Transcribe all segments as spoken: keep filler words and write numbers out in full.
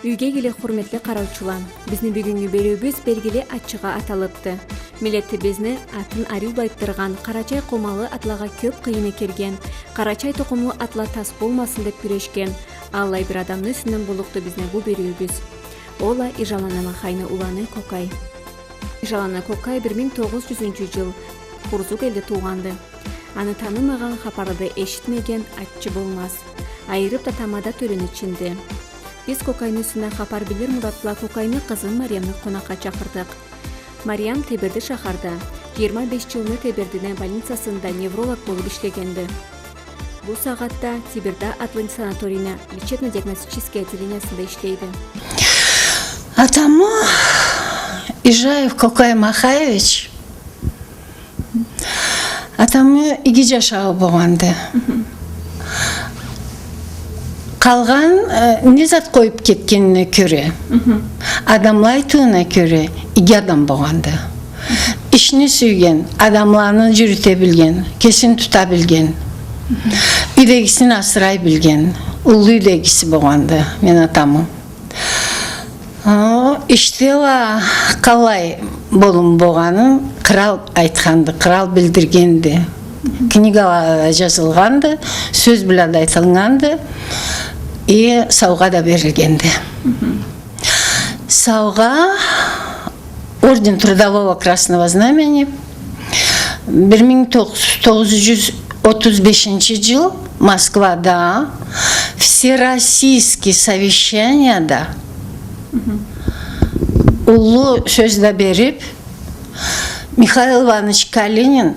Юйге игилик, хурметли къараучула. Бизни бюгюннгю бериуюбюз белгили атчыгъа аталыпды. Миллетибизни атын ариу улайтдыргъан, къарачай къомалы атлагъа кёп къыйыны кирген, къарачай тукъумлу атла тас болмасын деп кюрешген аллай бир адамны юсюнден боллукъду бизни бу бериуюбюз. Ол а Ижаланы Махайны уланы Кокай. Ижаланы Кокай бир минг тогъуз жюзюнчю жыл Хурзук элде туугъанды. Аны танымагъан, хапары да эшитмеген атчы болмаз. Айырып да тамада тёрени ичинде. Биз Кокайны юсюнден хапар билир мурат бла Кокайны къызын Мариямны къонакъгъа чакъырдыкъ. Мариям Теберди шахарда жыйырма беш жылны Тебердини больницасында невролог болуп ишлегенди. Бу сагъатда Теберди атлы санаторийни лечебно-диагностический отделениясында ишлейди. Атамы Ижаев Кокай Махаевич, атамы иги жашауу болгъанды. Къалгъан, э, не зат къоюп кетгенине кёре, адамла айтыуна кёре, иги адам болгъанды. Ишни сюйген, адамланы жюрюте билген, кесин тута билген, юйдегисин асырай билген, уллу юйдегиси болгъанды мен атамы. О, ишде уа къалай болум болгъанын кърал айтханды, кърал билдиргенди. Книгалада да жазылгъанды, сёз бла да айтылгъанды, и саугъа да берилгенди. Саугъа орден Трудового Красного Знамени. Бир минг тогъуз жюз отуз бешинчи жыл Москвада всероссийский совещанияда уллу сёз да берип, Михаил Иванович Калинин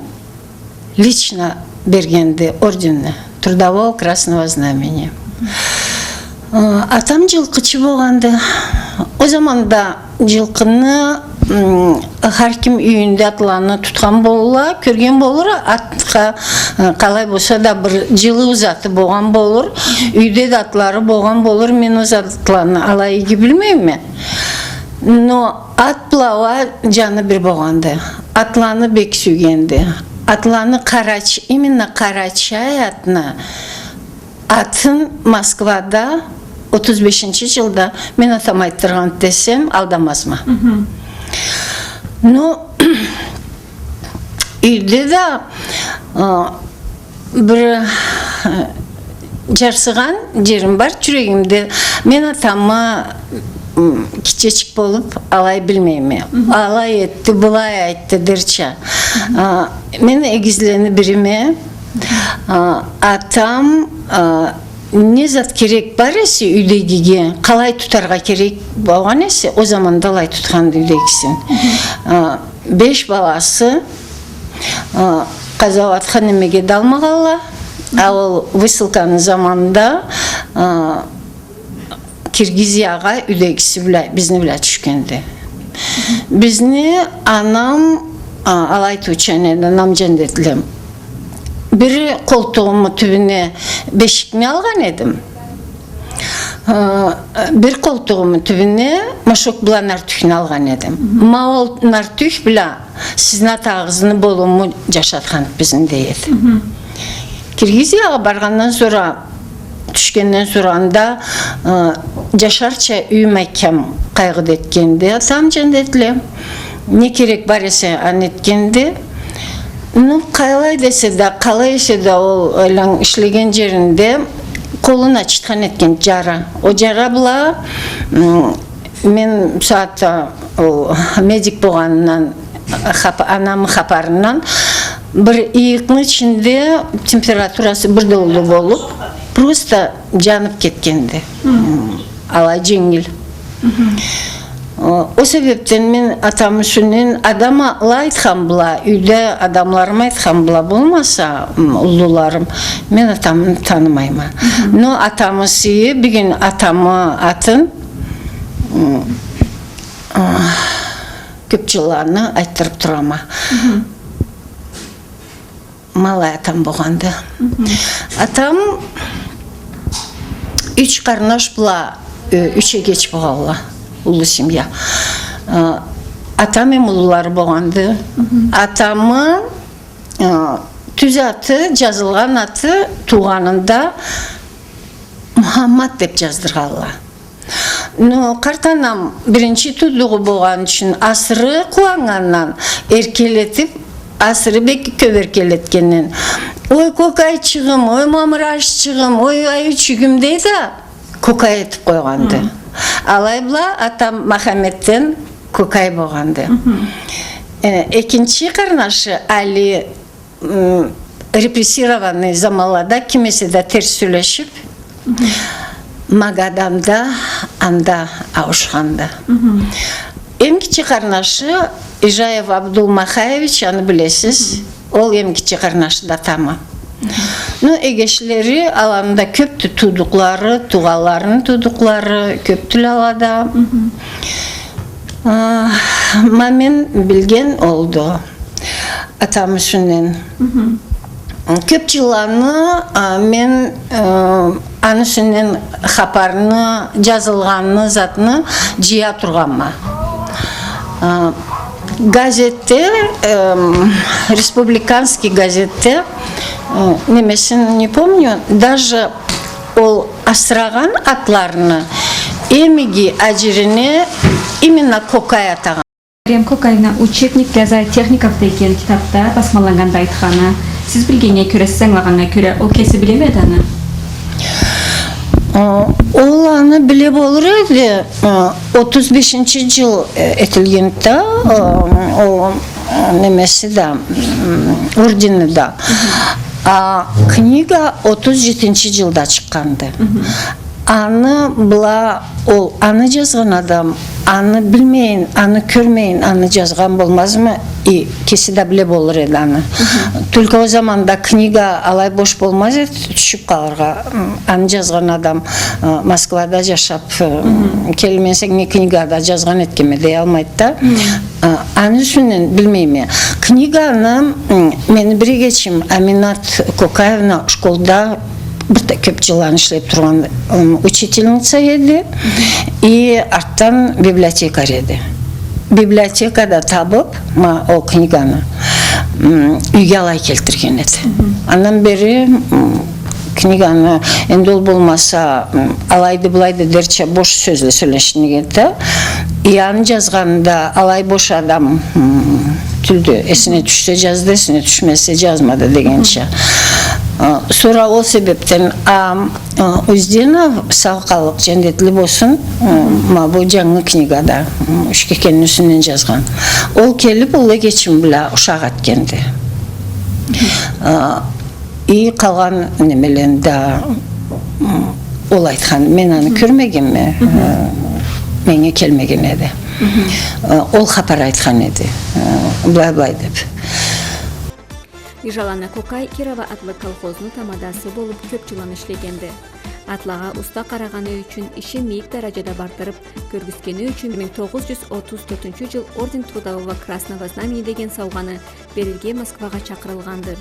лично бергенди орденни Трудового Красного Знамени. Э, атам жылкъычы болгъанды. Ол заманда жылкъыны, м, хар ким юйюнде атланы тутхан болурла, кёрген болур, атха, э, къалай болса да бир жылыу заты болгъан болур, юйде да атлары болгъан болур, мен ол затланы алай иги билмейме. Но ат бла уа жаны бир болгъанды. Атланы бек сюйгенди. Атланы къарач-, именно къарачай атны атын Москвада отуз бешинчи жылда мен атам айтдыргъан десем, алдамазма. Но юйде да, э, бир, э, жарсыгъан жерим бар жюрегимде. Мен атамы, м, гитчечик болуп, алай билмейме. Алай этди, былай айтды дерча. Э, мен эгизлени бириме, э, атам, э, не зат керек бар эсе юйдегиге, къалай тутаргъа керек болгъан эсе, ол заманда алай тутханды юйдегисин. Э, беш баласы, э, къазауатха, немеге да алмагъанла. А ол высылканы заманында, э, Киргизиягъа юйдегиси бла, бизни бла тюшгенди. Бизни анам, э, алай айтыучан эди, анам жандетли. Бир къолтугъуму тюбюне бешикни алгъан эдим. Э, бир къолтугъуму тюбюне мешок бла нартюхню алгъан эдим. Ма ол нартюх бла сизни атагъызны болуму жашатхан бизни, дей эди. Киргизиягъа баргъандан сора, тюшгенден сора анда, э, жашарча юй-макям къайгъы да этгенди атам жандетли. Не керек бар эсе, аны этгенди. Ну, къалай десе да, къалай эсе да, ол айлан ишлеген жеринде къолун ачытхан этген жара. Ол жара бла, м, мен бусагъатда ол медик болгъанындан, хап-, анамы хапарындан, бир ыйыкъны ичинде температурасы бир да уллу болуп, просто жанып кетгенди. М, алай женгил. О, ол себепден мен атамы юсюнден, адамла айтхан бла, юйде адамларым айтхан бла болмаса, м, уллуларым, мен атамы танымайма. Но атамы сыйы, бюгюн атамы атын, м, а, кёп жылланы айтдырып турама. Ма алай атам болгъанды. Атам юч къарнаш бла, э, юч эгеч болгъанла. Уллу семья. Э, атам эм уллулары болгъанды. Атамы, э, тюз аты, жазылгъан аты туугъанында Мухаммад деп жаздыргъанла. Ну, къарт анам биринчи туудугъу болгъан ючюн, асыры къууаннгандан, эркелетип, асыры бек кёп эркелетгенден, «Ой, кокайчыгъым, ой, мамырашчыгъым, ой, айючюгюм», — дей да, кокай этип къойгъанды. Алай бла атам Махаммедден кокай болгъанды. Э, экинчи къарнашы Али, м, репрессированный заманлада ким эсе да терс сёлешип, Магаданда, анда ауушханды. Эм кичи къарнашы Ижаев Абдулмахаевич, аны билесиз. Ол эм кичи къарнашы да тамы. Ну, эгечлери, аланы да кёпдю туудукълары, туугъанларыны туудукълары кёпдюле алада. А, ма мен билген олду атам юсюнден. Кёп джылланы, а, мен, э, аны юсюнден хапарны, джазылгъанны, затны джыя тургъанма. А, газетде, эм, республиканский газетде, э, немесин не помню, даже ол асырагъан атларыны эм иги аджирине именно кокай атагъан. Мариям Кокаевна, «Учебник для зоотехников» деген китапда басмаланнганда айтханы, сиз билгеннге кёре, сиз ангылагъаннга кёре, ол кеси билемиди аны? Э, ол аны биле болур эди, э, отуз бешинчи джыл, э, этилгенди да, э, ол, э, немеси да, м, ордени да. А книга отуз джетинчи джылда чыкъгъанды. Аны бла, ол, аны джазгъан адам, аны билмейин, аны кёрмейин, аны джазгъан болмазмы? И кеси да биле болур эди аны. Только ол заманда книга алай бош болмаз эди, тюшюп къалыргъа. М, аны джазгъан адам, э, Москвада джашап, э, келе, мен сеннге книгада джазгъан этгенме дей алмайды да. А, аны юсюнден билмейме. Книганы, м, мени бир эгечим Аминат Кокаевна школда бир да кёп джылланы ишлеп тургъан, м, учительница эди. И артдан библиотекарь эди. Библиотекада табып, ма, ол книганы, м, юйге алай келтирген эди. Андан бери, м, книганы, энди ол болмаса, м, алайды-былайды дерча бош сёзле сёлешиннге да. И аны джазгъанында алай бош адам, м, тюлдю. Эсине тюшсе джазды, эсине тюшмесе джазмады дегенча. А, сора ол себепден, а, а, Узденов, сау къаллыкъ, джандетли болсун, м, ма бу джангы книгада, м, Учкекенни юсюнден джазгъан. Ол келип, ол эгечим бла ушакъ этгенди. А, И къалгъан немелени да, м, ол айтхан, мен аны кёрмегенме, э, меннге келмеген эди. Э, ол хапар айтхан эди, э, былай-былай деп. Ижалана Кокай Кирова атлы колхозну тамадасы болуп кёп джылланы ишлегенди. Атлагъа уста къарагъаны ючюн ишин мийик дараджада бардырып кёргюзтгени ючюн бир минг тогъуз джюз отуз тёртюнчю джыл Орден Трудового Красного Знамени деген саугъаны берирге Москвагъа чакъырылгъанды.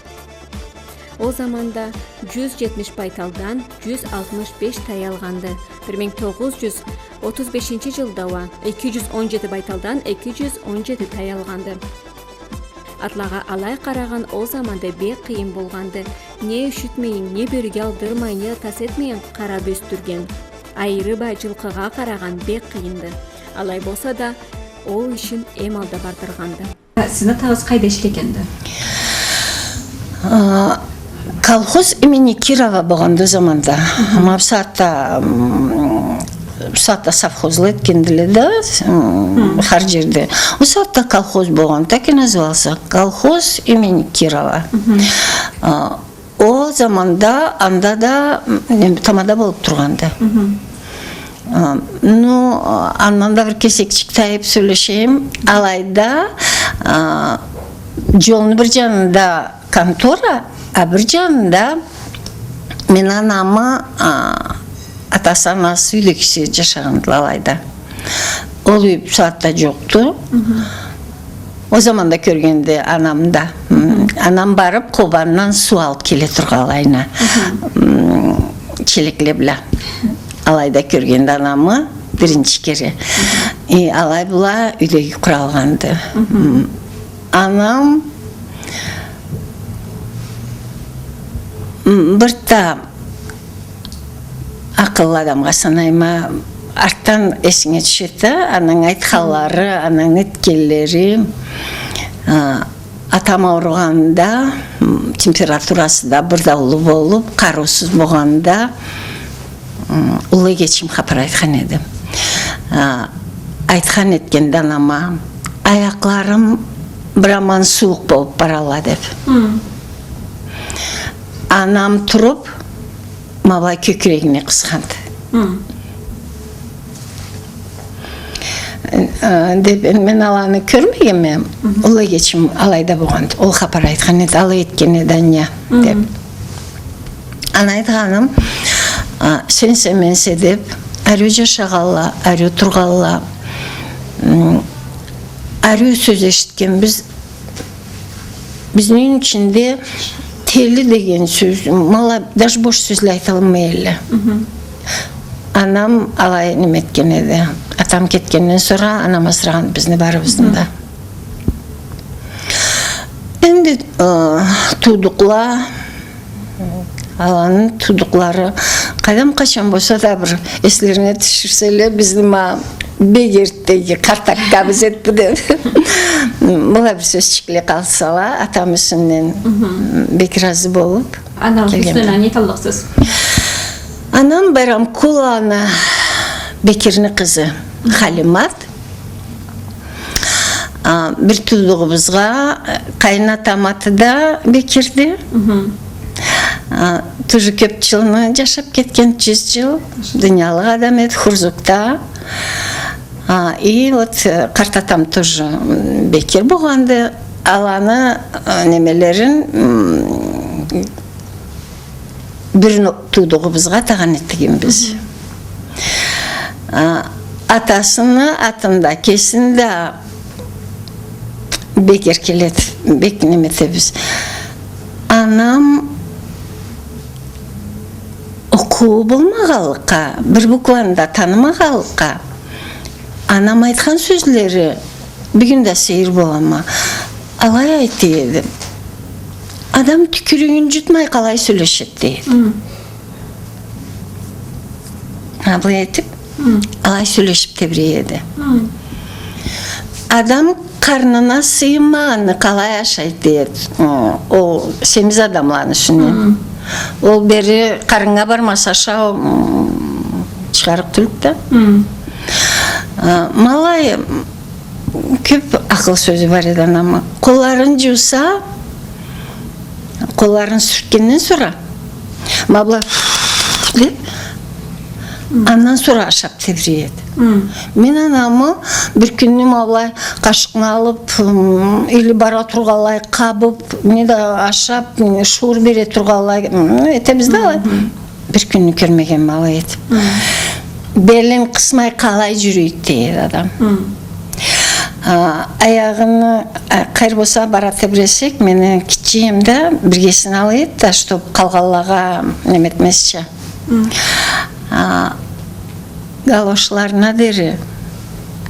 Ол заманда джюз джетмиш байталдан джюз алтмыш беш тай алгъанды. Бир минг тогъуз джюз отуз бешинчи джылда уа эки джюз он джети байталдан эки джюз он джети тай алгъанды. Атлагъа алай къарагъан ол заманда бек къыйын болгъанды. Не ушютмейин, не бёрюге алдырмайын, не да тас этмейин къарап ёсдюрген. Айырып а джылкъыгъа къарагъан бек къыйынды. Алай болса да, ол ишин эм алда бардыргъанды. Сизни атагъыз къайда ишлегенди? А, колхоз имени Кирова болгъанды ол заманда. Ма бусагъатда, м, бусагъатда совхозла этгендиле да, м, хар джерде. Ол сагъатда колхоз болгъан, так и назывался, колхоз имени Кирова. А, ол заманда анда да, м, неме, тамада болуп тургъанды. А, ну, а, андан да бир кесекчик тайып сёлешейим. Алайда, а, джолну бир джанында контора, а бир джанында мени анамы, а, атасы, анасы, юйдегиси джашагъандыла алайда. Ол юй бусагъатда джокъду. Ол заманда кёргенди анамы да. М, анам барып, Къобандан суу алып келе тургъанлайына. М, челекле бла. Алайда кёргенди анамы биринчи кере. Э, алай бла юйдеги къуралгъанды. М, анам, м, бир да акъыллы адамгъа санайма, Артдан эсинге тюшеди да, ананг айтханлары, ананг этгенлери, а, атам ауругъанда, м, температурасы да бир да уллу болуп, къарыусуз болгъанда, м, уллу эгечим хапар айтхан эди. А, айтхан этгенди анама, аякъларым бир аман сууукъ болуп баралла деп. Хы. Анам туруп, ма былай кёкюрегине къысханды. Хы. Э, деп, энди мен аланы кёрмегенме, хы, уллу эгечим алайда болгъанды. Ол хапар айтхан эди, алай этген эди, Ания, хы, деп. Аны айтханым, а, сенсе, менсе деп, ариу джашагъанла, ариу тургъанла, м, ариу сёз эшитгенбиз, бизни юйню ичинде тели деген сёз, ма былай, даже бош сёзле айтылмай элле. Хы. Анам алай неме этген эди. Атам кетгенден сора анам асырагъан бизни барыбызны да. Хы. Энди, э, туудукъла, аланы туудукълары, къайдам, къачан болса да бир эслерине тюшюрселе, бизни ма Бегертдеги къарт аккабыз этди деп. Былай бир сёзчюкле къалсала, атам юсюнден, хы, бек разы болуп. Анагъыз юсюнден не айталлыкъсыз? Анам Байрамкуланы Бекирни къызы, хы, Халимат. А, бир туудугъубузгъа, э, къайын атам аты да Бекирди. Хы. А, тоже кёп джылны джашап кетген, джюз джыл. Дуниялыкъ адам эди, Хурзукда. А, и вот, э, къарт атам тоже, м, Бекир болгъанды. Аланы, э, немелерин, м, бир но-, туудугъубузгъа атагъан этгенбиз. Хы. А, атасыны атын да, кесин да бек эркелетип, бек неме этебиз. Анам окъуу болмагъанлыкъгъа, бир букваны да танымагъанлыкъгъа, анам айтхан сёзлери бюгюн да сейир болама. Алай айта эди. Адам тюкюрюгюн джутмай къалай сёлешеди, дейди. Хы. Ха, былай этип, хы, алай сёлешип тебрей эди. Хы. Адам къарнына сыйынмагъанны къалай ашайды, дейди. О, ол семиз адамланы юсюнден. Хы. Ол бери къарнынга бармаса, ашау, м, чыгъарыкъ тюлдю да. Хы. А, ма алай, кёп акъыл сёзю бар эди анамы. Къолларын джууса, къолларын сюртгенден сора, ма былай деп, хы, андан сора ашап тебрей эди. Хы. Мен анамы бир кюнню ма былай къашыкъны алып, м, или бара тургъанлай къабып, неда ашап, м, шуур бере тургъанлай, м, этебиз да алай. Хы. Бир кюнню кёрмегенме алай этип. Хы. Белин къысмай къалай джюрюйдю, дейди адам. Хы. А, аягъыны, а, къайры болса бара тебресек, мени кичиим да биргесине алай эди да, чтоб къалгъанлагъа неме этмезча. Хы. А, галошларына дери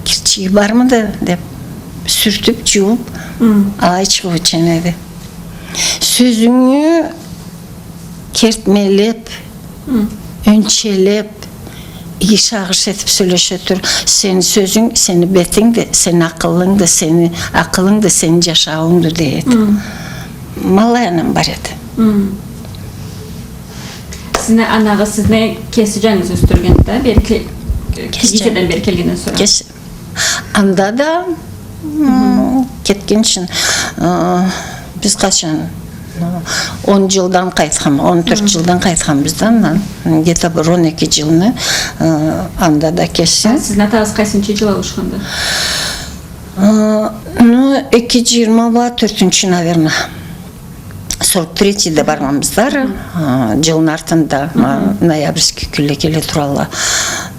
кирчиги бармыды деп, сюртюп, джууп, хы, алай чыгъыучан эди. Сёзюнгю кертмелеп, хы, ёнчелеп, иги сагъыш этип сёлеше тур. Сени сёзюнг, сени бетингди, сени акъылынгды, сени акъылынгды, сени джашауунгду, дейди. Хы. Ма алай анам бар эди. Хы. Сизни анагъыз сизни кеси джаныгъыз ёсдюргенди да, берки-, кеси. Килиседен бери келгенден сора. Кеси. Анда да, м, кетгинчи, э, биз къачан, э, он джылдан къайтхан, он тёрт джылдан къайтханбыз да андан. Где-то бир он эки джылны, э, анда да кеси. А сизни атагъыз къайсынчы джыл ауушханды? Э, ну, эки джыйырма бла тёртюнчю, наверно. Сорок третьеде баргъанбыз да, а, джылны артында, а, ноябрьский кюнле келе туралла.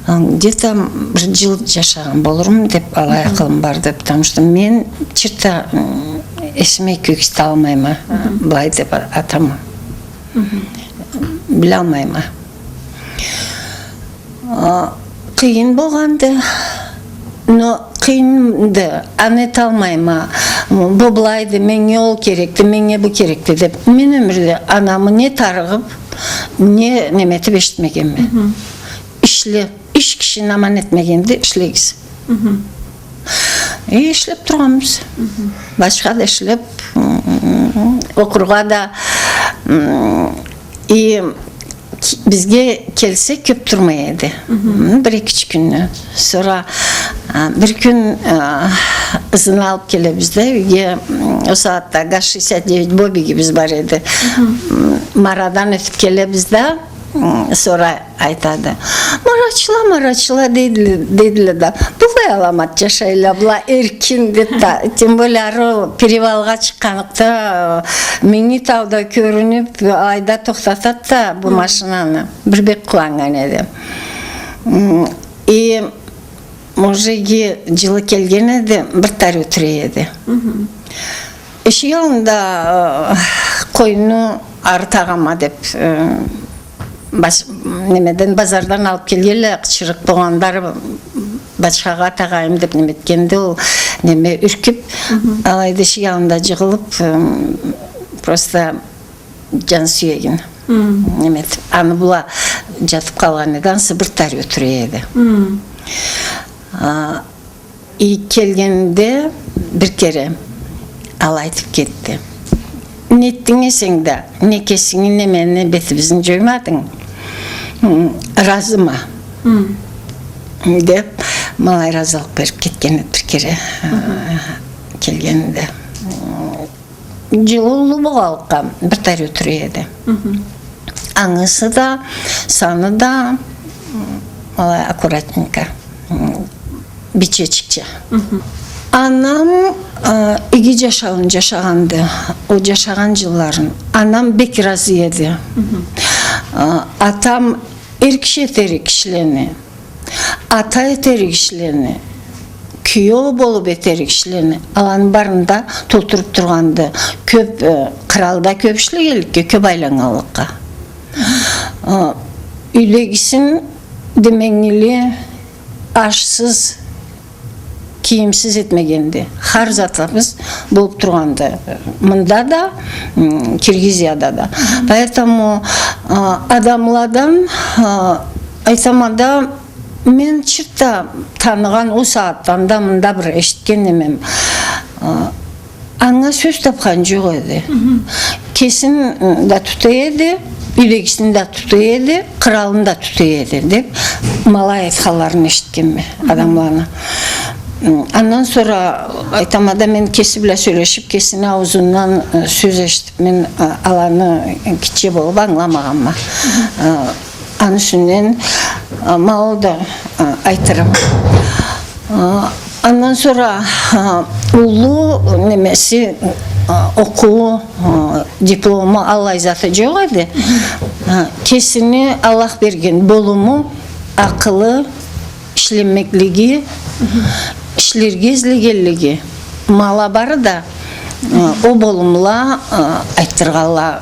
А, где-то бир джыл джашагъан болурма деп алай акъылым барды, потому что мен чыртда, м, эсиме кёргюзталмайма, а, былай деп а-, атама. Билалмайма. А, къыйын болгъанды. Но къыйынды, аны эталмайма. Бу былайды, меннге ол керекди, меннге бу керекди деп. Мен ёмюрде анамы не тарыгъып, не неме этип эшитмегенме. Хы. Иш Ишле-, иш кишини аман этмегенди, ишлегиз. Мгм. Э, ишлеп тургъанбыз. Мгм. Башха да ишлеп, м, окъургъа да, м, и ки-, бизге келсе, кёп турмай эди. Мгм. М, бир-эки-юч кюнню. Сора, а, бир кюн, а, ызын алып келебиз да, юйге, м, ол сагъатда ГАЗ шестьдесят девять Бобигибиз бар эди. Мгм. М, Марадан ётюп келебиз да, м, сора айтады: «Марачыла, марачыла», — дейдиле, дейдиле да. Быллай аламат жашайла была, эркин деп да. Тем более, ары перевалгъа чыкъгъаныкъда, э, Минги тауда кёрюнюп, айда тохтатат да бу машинаны. Бир бек къууаннган эди. М, и, может, иги жылы келген эди, бир тариу тюре эди. Мгм. Эшик аллында, э, къойну арытагъанма деп, э, баш-, немеден, базардан алып келгенле, къычырыкъ болгъанлары, бачхагъа атагъайым деп неме этгенде, ол неме юркюп, алайда эшик аллында жыгъылып, э, просто жан сюегин неме этип, аны бла жатып къалгъан эди, ансы бир тариу тюре эди. А, И келгенде бир кере алай айтып кетди: «Не этдинг сен да? Не кесинги, не мени бетибизни жоймадынг? М, ыразыма», — деп, ма алай ыразылыкъ берип кетген эди бир кере, э, келгенде. Жылы уллу болгъанлыкъгъа бир тариу тюре эди. Ангысы да, саны да, м, алай аккуратненько, м, бичечикча. Анам, э, иги жашауун жашагъанды, ол жашагъан жылларын. Анам бек ыразы эди. Э, атам эр киши этерик ишлени, ата этерик ишлени, киеу болуп этерик ишлени, аланы барын да толтуруп тургъанды. Кёп, э, къралда кёп ишлегенликге, кёп айланнганлыкъгъа. Э, юйдегисин деменгили, ашсыз, кийимсиз этмегенди. Хар затыбыз болуп тургъанды. Мында да, м, Киргизияда да. Поэтому, а, адамладан, а, айтама да, мен чырт да таныгъан, ол сагъатдан да мында бир эшитген немем. А, Анга сёз тапхан жокъ эди. Кесин, м, да тута эди, юйдегисин да тута эди, къралын да тута эди, деп, ма алай айтханларын эшитгенме адамланы. М, андан сора айтама да, мен кеси бла сёлешип, кесини аузундан, э, сёз эшитип, мен, э, аланы гитче болуп ангыламагъанма. Э, Аны юсюнден, а, ма ол да, а, айтырым. А, андан сора, а, уллу немеси, а, окъуу, а, диплому, аллай заты жокъ эди. А, кесини Аллах берген болуму, акъылы, ишленмеклиги, ишлерге излегенлиги, ма ала бары да, э, ол болумла, э, айтдыргъанла,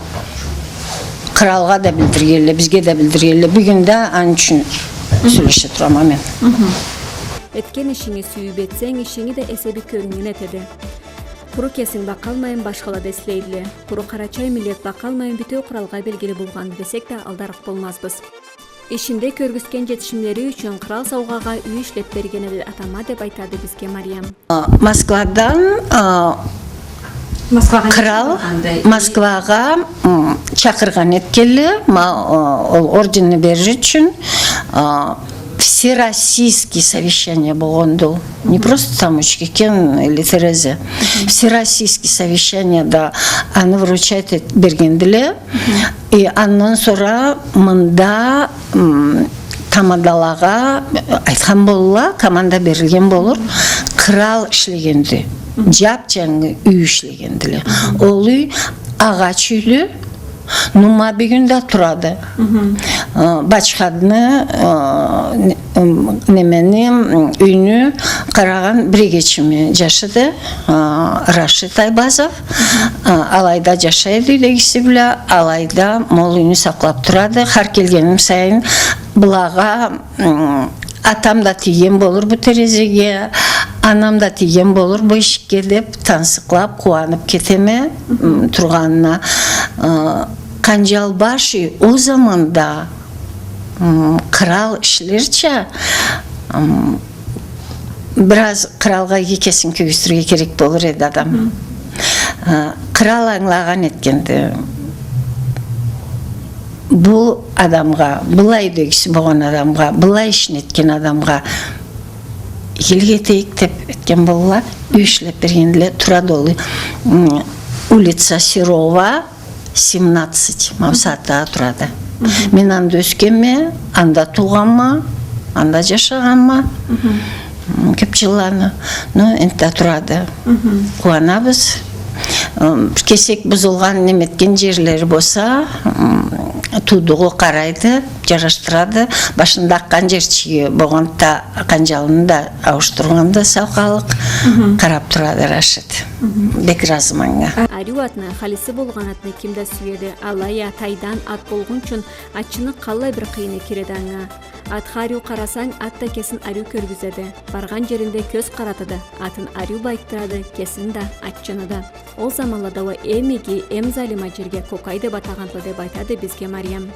къралгъа да билдиргенле, бизге да билдиргенле. Бюгюн да аны ючюн сёлеше турама мен. Этген ишинги сюйюп этсенг, ишинги да эсе бир кёлюнгден этеди. Къуру кесинг бла къалмайын, башхала да излейдиле. Къуру къарачай миллет бла къалмайын, бютеу къралгъа белгили болгъанды десек да, алдарыкъ болмазбыз. Ишинде кёргюзтген жетишимлери ючюн кърал саугъагъа юй ишлеп берген эди атама, деп айтады бизге Мариям. А, Москвадан, а, Москвагъа кърал, нечик баргъанды? Москвагъа, м, чакъыргъан этгенле, ма, а, ол орденни берир ючюн, а, всероссийский совещание болгъанды ол. Не просто там Учкекен или Тереза. Всероссийский совещанияда аны вручать эт-, бергендиле. И андан сора мында, м, тамадалагъа, э, айтхан болурла, команда берилген болур. Кърал ишлегенди. Жап-жангы юй ишлегендиле. Ол юй агъач юйдю. Ну, ма бюгюн да турады. Э, бачханы, э, не-, м, немени, м, юйню къарагъан бир эгечими жашыды. А, Рашид Айбазов, а, алайда жашайды юйдегиси бла, алайда ма ол юйню сакълап турады. Хар келгеним сайын былагъа, м, атам да тийген болур бу терезеге, анам да тийген болур бу эшикге деп, тансыкълап, къууанып кетеме, м, тургъанына. А, Къанжалбаш ол заманда М, кърал ишлерча, м, бир аз къралгъа иги кесин кёргюзтюрге керек болур эди адам. Хы. А, кърал ангылагъан этгенди. Бу адамгъа, былай дегиси болгъан адамгъа, былай ишин этген адамгъа игилик этейик деп этген болурла. Юй ишлеп бергендиле, турады ол, м, улица Серова, семнадцать, ма бусагъатда турады. Хы. Мен анда ёсгенме, анда туугъанма, анда жашагъанма. Хы. М, кёп жылланы. Ну, энтда турады. Хы. Къууанабыз. М, бир кесек бузулгъан, неме этген жерлери болса, м, туудугъу къарайды, жарашдырады. Башында акъгъан жерчиги болгъанда, къанжалын да ауушдургъанды сау халкъ. Хы. Къарап турады Рашид. Хы. Бек ыразыма анга. Ариу атны, халиси болгъан атны ким да сюеди. Алай а тайдан ат болгъунчун, атчыны къаллай бир къыйыны киреди анга. Атха ариу къарасанг, ат да кесин ариу кёргюзеди. Баргъан жеринде кёз къаратады, атын ариу байытдырады, кесин да, атчыны да. Ол заманлада уа эм иги, эм залим аджирге кокай деп атагъандыла деп айтады бизге Мариям.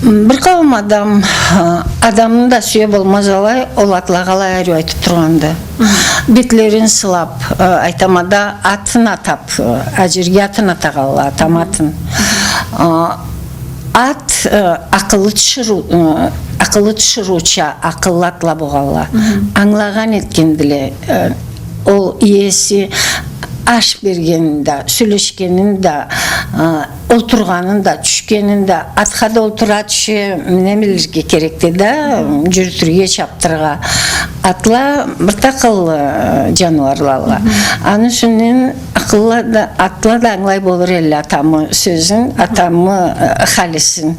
Бир къауум адам, а, адамны да сюе болмаз алай, ол атлагъа алай ариу айтып тургъанды. Хы. Бетлерин сылап, а, айтама да, атын атап, а, аджирге атын атагъанла, атам атын. А, ат, э, акъылы тиширыу-, э, акъылы тиширыуча, акъыллы атла болгъанла. Хы. Ангылагъан этгендиле, э, ол иеси аш бергенин да, сёлешгенин да, э, олтургъанын да, тюшгенин да, атха да олтура тюше, мине билирге керекди да, хы, жюрютюрге, чапдырыргъа. Атла бир да акъыллы, э, жаныуарлалла. Хы. Аны юсюнден акъыллы да, атла да ангылай болур элле атамы сёзюн, атамы, э, халисин.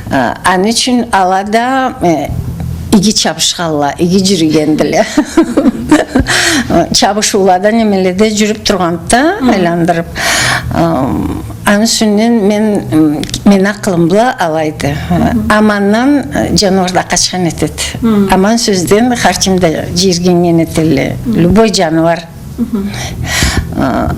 Э, аны ючюн ала да, э, иги чабышханла, иги жюрюгендиле. Чабышыулада, немеледе жюрюп тургъанда, хы, айландырып. Э, аны юсюнден мен, м, мени акъылым бла алайды. Хы. Амандан, э, жаныуар да къачхан этеди. Хы. Аман сёзден хар ким да жийиргеннген этелле. Хы. Любой жаныуар. Хы. А,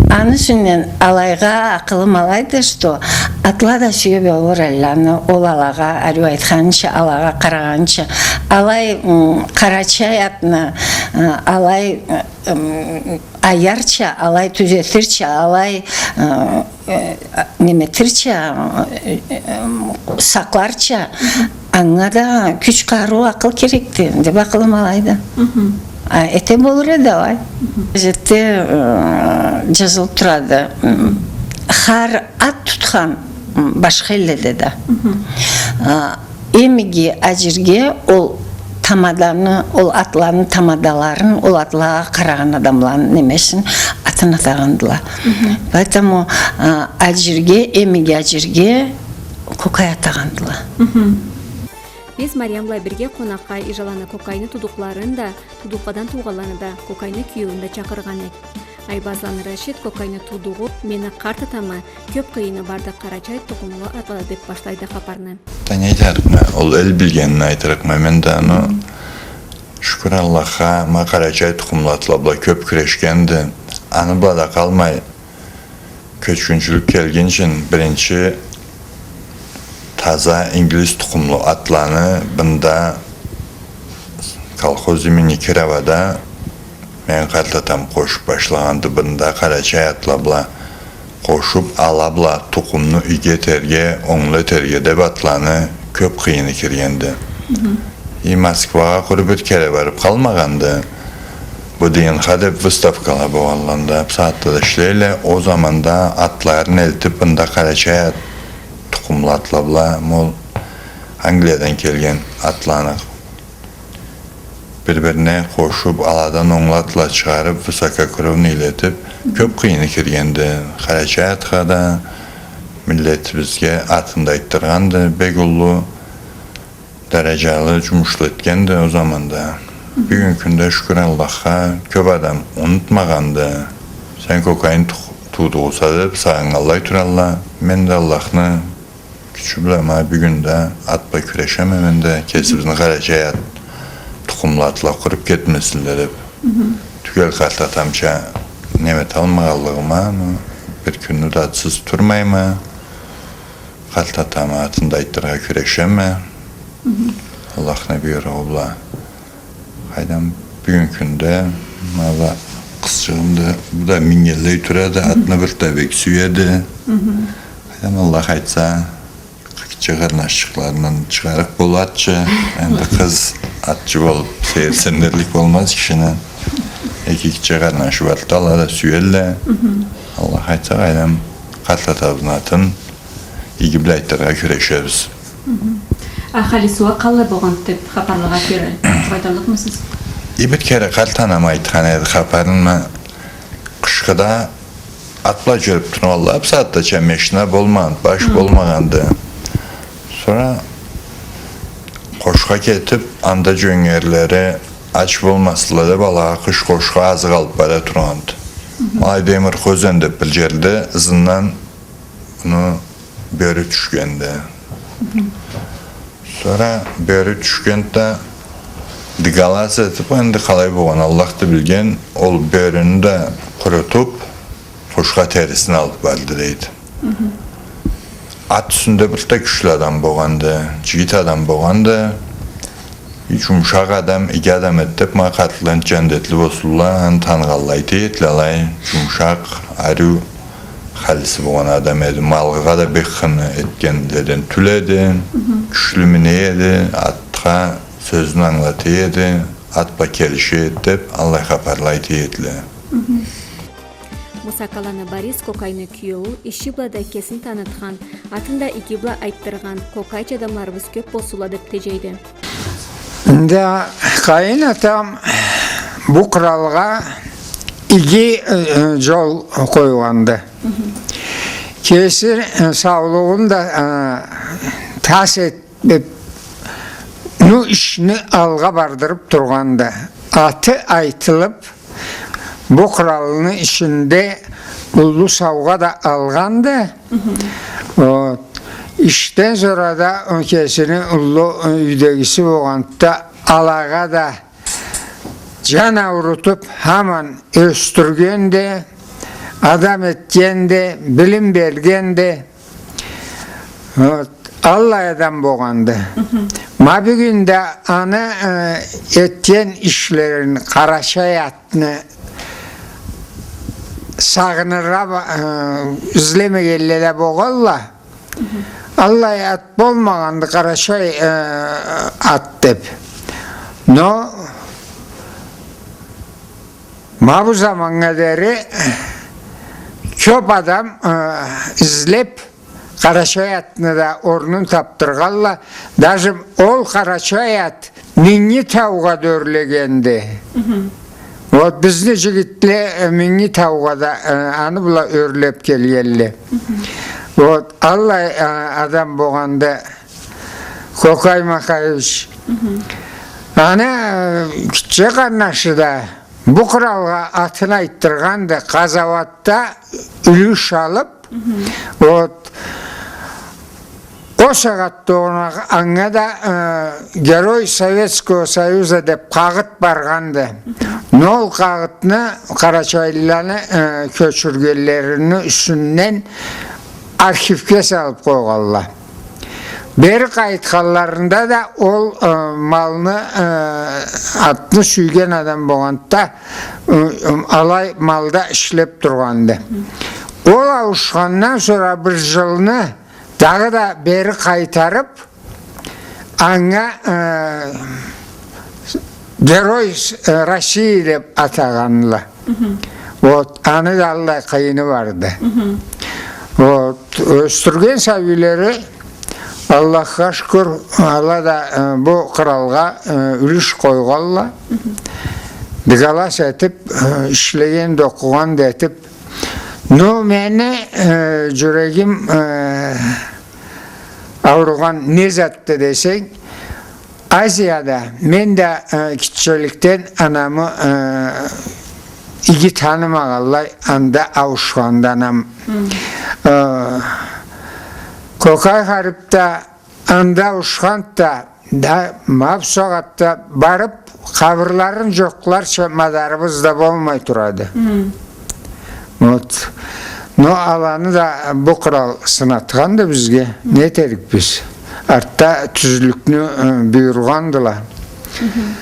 аны юсюнден алайгъа акъылым алайды, что атла да сюе болур алланы, ол алагъа ариу айтханча, алагъа къарагъанча. Алай, м, къарачай атны, а, алай, м, аярча, алай тюзетирча, алай, а, э, неметирча, э, э, сакъларча, хы, анга да кюч, къарыу, акъыл керекди, деп акъылым алайды. Хы. А, эте болур эди алай. Хы. Газетде, э, жазылып турады. М, хар ат тутхан, м, башха элледе да. Хы. А, Эм иги аджирге ол тамаданы, ол атланы тамадаларын, ол атлагъа къарагъан адамланы немесин, атын атагъандыла. Мгм. Поэтому, а, аджирге, эм иги аджирге кокай атагъандыла. Мгм. Биз Мариям бла бирге къонакъгъа Ижаланы кокайны туудукъларын да, туудукъладан туугъанланы да, кокайны кюеуюн да чакъыргъан эдик. Айбазланы Рашид кокайны туудугъу «Мени къарт атамы кёп къыйыны барды къарачай тукъумлу атлада» деп башлайды хапарны. Да не айтырыкъма, ол эл билгенин айтырыкъма мен да, но, мгм, шукур Аллахха, ма къарачай тукъумлу атла бла кёп кюрешгенди. Аны бла да къалмай, кёчгюнчюлюк келгинчи, биринчи таза инглиз тукъумлу атланы бында колхоз имени Кировада мени къарт атам къошуп башлагъанды, бында къарачай атла бла къошуп, ала бла тукъумну иги этерге, онглу этерге деп атланы кёп къыйыны киргенди. Мгм. И Москвагъа къуру бир кере барып къалмагъанды. Бу ДНХ деп выставкала болгъанланда, бусагъатда да ишлейле, ол заманда атларын элтип, мында къарачай ат-, тукъумлу атла бла, ма ол Англиядан келген атланы бир-бирине къошуп, аладан онглу атла чыгъарып, высококровный этип, кёп къыйыны киргенди. Къарачай атха да, миллетибизге атын да айтдыргъанды, бек уллу даражалы жумушлу этгенди ол заманда. Мгм. Бюгюн кюнде, шукур Аллахха, кёп адам унутмагъанды. Сен кокайны ту-, туудугъуса деп, сагъа ангылай туралла. Мен да Аллахны кючю бла ма бюгюн да ат бла кюрешеме мен да, кесибизни къарачай ат, тукъумлу атла къуруп кетмесинле деп. Мгм. Тюгел къарт атамча неме эталмагъанлыгъыма, но бир кюнню да атсыз турмайма. Къарт атамы атын да айтдырыргъа кюрешеме. Аллахны буйругъу бла. Къайдам, бюгюн кюнде, ма бу къызчыгъым да, бу да мингенлей турады, атны бир да бек сюеди. Къайдам, Аллах айтса, гитче къарнашчыкъларындан чыгъарыкъ болачы. Энди къыз атчы болуп сейирсиндирлик болмаз кишини. Эки гитче къарнашы барды, ала да сюелле. Аллах айтса, къайдам, къарт атабызны атын иги бла айтдырыргъа кюрешебиз. А халиси уа къалай болгъанды деп хапарлагъа кёре айталлыкъмысыз? Бир кере къарт анам айтхан эди хапарын, ма къышхыда ат бла джюрюп тургъанла, бусагъатдача машина болмагъанды, баш болмагъанды. Сора къошха кетип, анда джёнгерлери ач болмасынла деп, алагъа къыш къошха азыкъ алып бара тургъанды. Ма алай Демир Къозен деп бир джерде ызындан муну бёрю тюшгенди. Сора бёрю тюшгенди да, дыгалас этип, энди къалай болгъан, Аллахды билген, ол бёрюню да къурутуп, къошха терисин алып барды, дейди. Ат юсюнде бир да кючлю адам болгъанды, джигит адам болгъанды. Джумушакъ адам, иги адам эди деп, ма къартларым джандетли болсунла, аны таныгъанлай, дейдиле, алай джумушакъ, ариу халиси болгъан адам эди. Малгъа да бек хыны этгенледен тюл эди, кючлю мине эди, атха сёзню ангылата эди, ат бла келише эди деп, аллай хапарла айта эдиле. Муса къаланы Борис кокайны киеую, иши бла да кесин танытхан, атын да иги бла айтдыргъан кокайча адамларыбыз кёп болсунла деп теджейди. Да, къайын атам бу къралгъа иги, э, джол къойгъанды. Кеси, э, саулугъун да, э, тас эт-, э, ну ишни алгъа бардырып тургъанды. Аты айтылып, бу къралны ишинде уллу саугъа да алгъанды. Вот. Ишден сора да, э, кесини уллу, э, юйдегиси болгъанда, алагъа да джан аурутуп, хаман ёсдюргенди, адам этгенди, билим бергенди. Вот. Аллай адам болгъанды. Ма бюгюн да аны, э, этген ишлерин, Къарачай атны сагъыныргъа ба-, э, излемегенле да болгъалла. Аллай ат болмагъанды, Къарачай, э, ат деп. Но ма бу заманнга дери кёп адам, э, излеп, Къарачай атны да орнун тапдыргъалла. Даже ол Къарачай ат Минги таугъа да ёрлегенди. Вот бизни джигитле, э, Минги таугъа да, э, аны бла ёрлеп келгелле. Вот аллай, э, адам болгъанды Кокай Макаевич. Аны, э, гитче къарнашы да бу къралгъа атын айтдыргъанды, къазауатда юлюш алып, вот. Ол сагъатда огъуна, анга да, э, Герой Советского Союза деп къагъыт баргъанды. Но ол къагъытны къарачайлыланы, э, кёчюргенлерини юсюнден архивге салып къойгъалла. Бери къайтханларында да ол, э, малны, э, атны сюйген адам болгъанда, э, э, алай малда ишлеп тургъанды. Ол ауушхандан сора бир джылны дагъыда бери къайтарып, анга, э, Герой с-, э, России деп атагъанла. Вот, аны да аллай къыйыны барды. Вот, ёсдюрген сабийлери, Аллахха шукур, ала да, э, бу къралгъа, э, юлюш къойгъалла. Дыгалас этип, э, ишлеген да, окъугъан да этип. Но мени, э, джюрегим, э, ауругъан не затды десенг, Азияда мен да, э, гитчеликден анамы, э, иги танымагъанлай, анда ауушханды анам. Э, Кокай харип да анда ауушханды да, да, ма бусагъатда барып, къабырларын джокъларча мадарыбыз да болмай турады. Вот. Но аланы да бу кърал сынатханды бизге. Не этерик биз? Артда тюзлюкню, э, буюргъандыла. Мгм.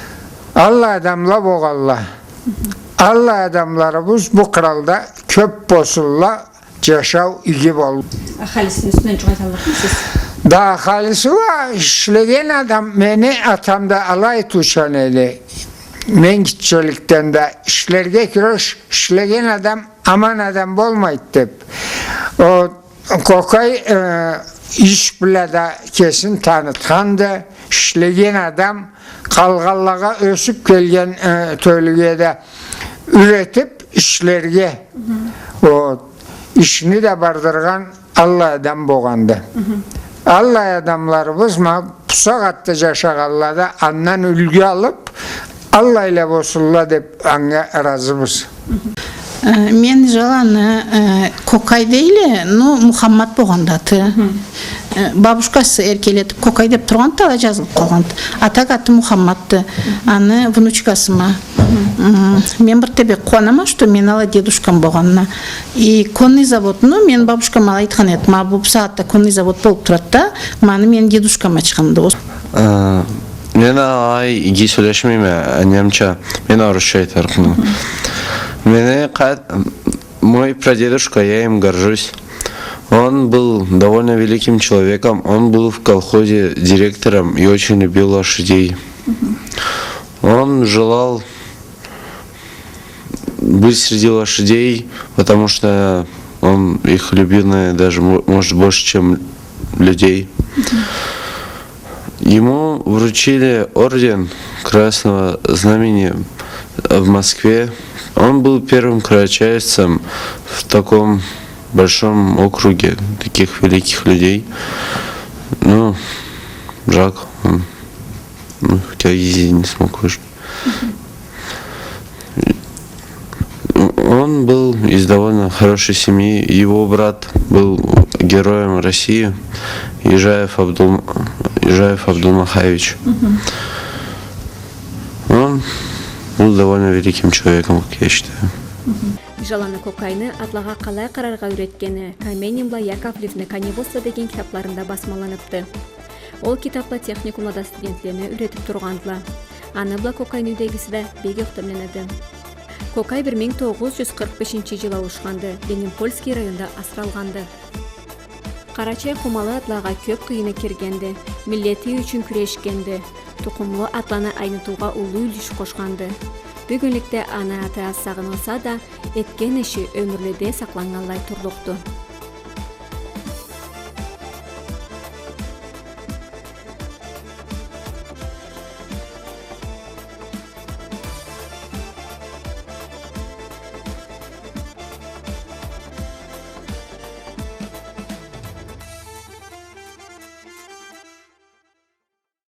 Аллай адамла богъанла. Мгм. Аллай адамларыбыз бу къралда кёп болсунла, джашау иги бол. Ахалисини юсюнден джукъ айталлыкъмысыз? Да, ахалиси уа ишлеген адам, мени атам да алай айтыучан эди. Мен гитчеликден да ишлерге кюреш, ишлеген адам аман адам болмайды деп. О Кокай, э, иш бла да кесин танытханды, ишлеген адам, къалгъанлагъа, ёсюп келген, э, тёлюге да юретип ишлерге, о ишни да бардыргъан аллай адам богъанды. Аллай адамларыбыз ма бусагъатда джашагъанла да андан юлгю алып, аллайла болсунла деп анга ыразыбыз. Э, мен Жаланы, э, Кокай дейле, ну, Мухаммад богъанды аты. Э, бабушкасы эркелетип Кокай деп тургъанды, алай джазылып къалгъанды. А так аты Мухаммадды. Аны внучкасыма. М, мен бир теб къууанама, что мен алай дедушкам богъанына. И конный завод, ну, мен бабушкама алай айтхан эдим, ма бу сагъатда конный завод болуп турады да, маны мени дедушкам ачханды. Э, мен алай иги сёлешмейме, анямча, мен орусча айтырыкъма. Мени къа-, мой прадедушка, я им горжусь. Он был довольно великим человеком, он был в колхозе директором и очень любил лошадей. Он желал быть среди лошадей, потому что он их любил, наверное, даже, мо-, может, больше, чем людей. Ему вручили орден Красного Знамени в Москве. Он был первым карачаевцем в таком большом округе таких великих людей. Ну, жалко, он, ну, хотя ездить не смог уже. Он был из довольно хорошей семьи. Его брат был героем России, Ижаев Абдул-, Ижаев Абдулмахаевич. Он был довольно великим человеком, как я считаю. Жаланы Кокайны атлагъа къалай къараргъа юретгени Каменин бла Яковлевни «Коневодство» деген китапларында басмаланыпды. Ол китапла техникумлада студентлени юретип тургъандыла. Аны бла Кокайны юйдегиси да бек ёхтемленеди. Кокай бир минг тогъуз джюз къыркъ бешинчи джыл ауушханды, Ленинпольский районда асыралгъанды. Къарачай къумалы атлагъа кёп къыйыны киргенди, миллети ючюн кюрешгенди, тукъумлу атланы айнытыугъа уллу юлюш къошханды. Бюгюнлюкде аны аты аз сагъынылса да, этген иши ёмюрледе сакъланнганлай турлукъду.